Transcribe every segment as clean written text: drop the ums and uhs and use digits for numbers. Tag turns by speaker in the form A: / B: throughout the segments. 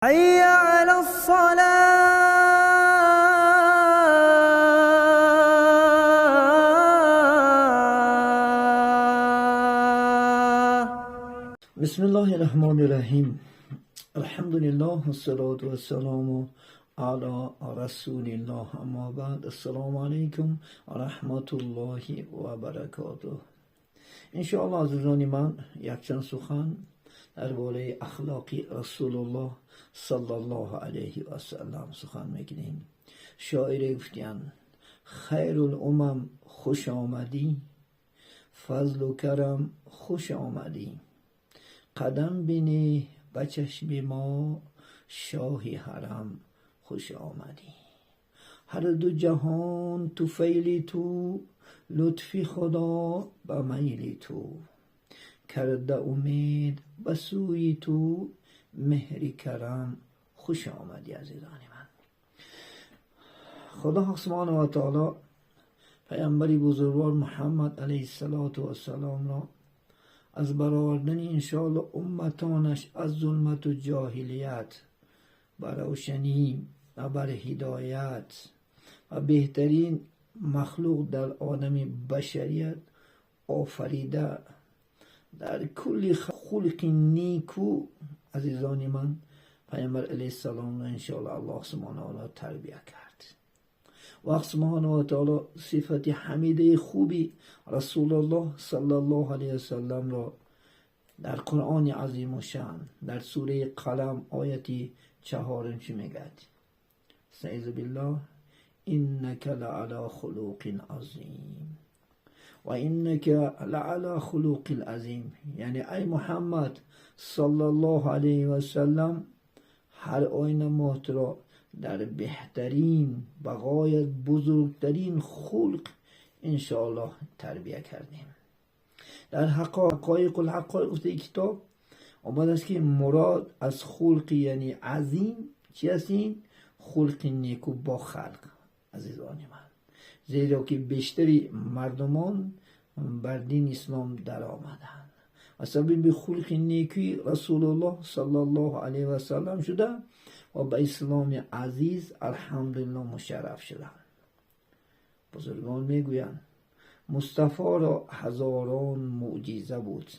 A: حي على الصلاة.
B: بسم الله الرحمن الرحیم. الحمد لله والصلاة والسلام على رسول الله، اما بعد. السلام علیکم و رحمت الله و برکاته. انشاءالله عزیزان من، یکچند سخن درباره اخلاقی رسول الله صلی الله علیه و سلم سخن میکنیم. شاعر گفتن: خیر الامم خوش آمدی، فضل و کرم خوش آمدی، قدم بینی به چشم ما شاهی حرم خوش آمدی. هر دو جهان طفیل تو، لطفی خدا به میل تو، کرده امید به سوی تو مهر کرم خوش آمدی. عزیزان من، خدا سبحانه و تعالی پیامبری بزرگوار محمد علیه السلام را از برآوردن انشاءالله امتانش از ظلمت و جاهلیت بر روشنی و بر هدایت و بهترین مخلوق در عالم بشریت آفریده، در کل خلق نیکو عزیزان من پیامبر علیه السلام را انشاءالله الله سبحانه و تعالی تربیه کرد و سبحانه و تعالی صفت حمیده خوبی رسول الله صلی الله علیه وسلم را در قرآن عظیم و شان در سوره قلم آیتی 4 چی میگد؟ استعیذ بالله: انک لعلی خلق عظیم و انک لعلی خلق عظیم. یعنی ای محمد صلی الله علیه و سلم، هر آینه ما را در بهترین و غایت بزرگترین خلق انشاءالله تربیه کردیم. در حقایق الحقایق گفته کتاب آمده است که مراد از خلق یعنی عظیم چی است؟ این خلق نیکو با خلق عزیزان من، زیرا که بیشتری مردمان بر دین اسلام در آمدند و سبب به خلق نیکی رسول الله صلی الله علیه و سلم شده و به اسلام عزیز الحمدلله مشرف شدند. بزرگان میگویند مصطفی را هزاران معجزه بود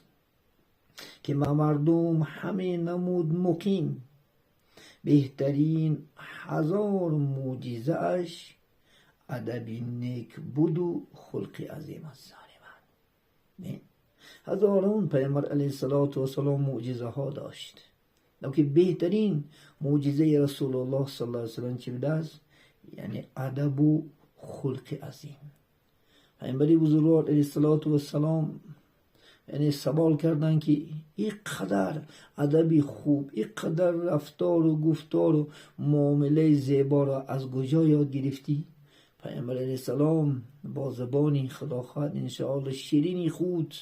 B: که مردم همه نمود مقیم، بهترین هزار معجزه اش ادب نیک بود و خلق عظیم است. من هزاران پیامبر علیه السلام معجزه ها داشت، لیکن بهترین معجزه رسول الله صلی الله علیه وسلم چی بوده است؟ یعنی ادب و خلق عظیم. پیامبر بزرگوار علیه السلام یعنی سوال کردن که اینقدر ادبی خوب، اینقدر رفتار و گفتار و معامله زیبا را از کجا یاد گرفتی؟ پیامبر علیه السلام با زبانی خدا خواهد انشاءالله شیرینی خود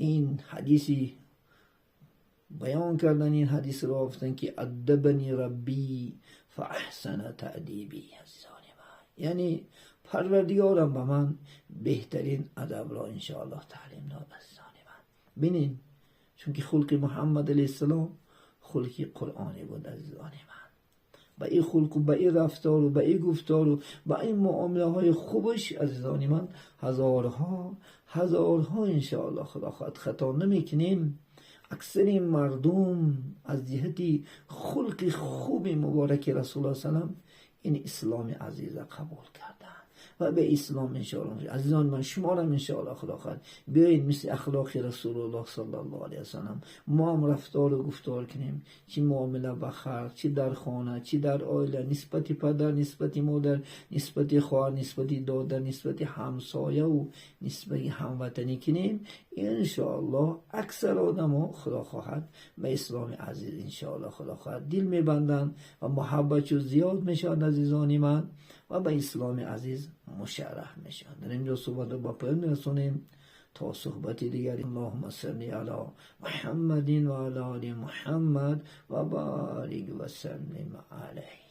B: این حدیثی بیان کردن. این حدیث را گفتن که ادبنی ربی فاحسن تأدیبی. عزیزان من، یعنی پروردگارم به من بهترین ادب را انشاءالله تعلیم داد. عزیزان من، بینین، چون که خلق محمد علیه السلام خلق قرآنی بود. عزیزان من، به این خلق و به این رفتار و به این گفتار و به این معامله های خوبش عزیزان من هزارها هزارها انشاءالله خدا خواهد خطا نمیکنیم، اکثر مردم از جهت خلق خوب مبارک رسول الله سلام این اسلام عزیز قبول کردن و به اسلام انشاءالله. عزیزان من، شما را انشاءالله خدا خواهد بیایید مثل اخلاق رسول الله صلی الله علیه وسلم ما هم رفتار و گفتار کنیم، چی معامله با خلق، چی در خانه، چی در عائله، نسبت پدر، نسبت مادر، نسبت خواهر، نسبت دادر، نسبت همسایه و نسبت هموطنی کنیم. انشاءالله اکثر آدم ها خدا خواهد به اسلام عزیز انشاءالله خدا خواهد دل میبندند و محبت زیاد میشود عزیزان من و به اسلام عزیز مشرف میشوند. در اینجا صحبت رو با پایان میرسونیم تا صحبت دیگر. اللهم صل علی محمد و علی آل محمد و بارک و سلم علیه.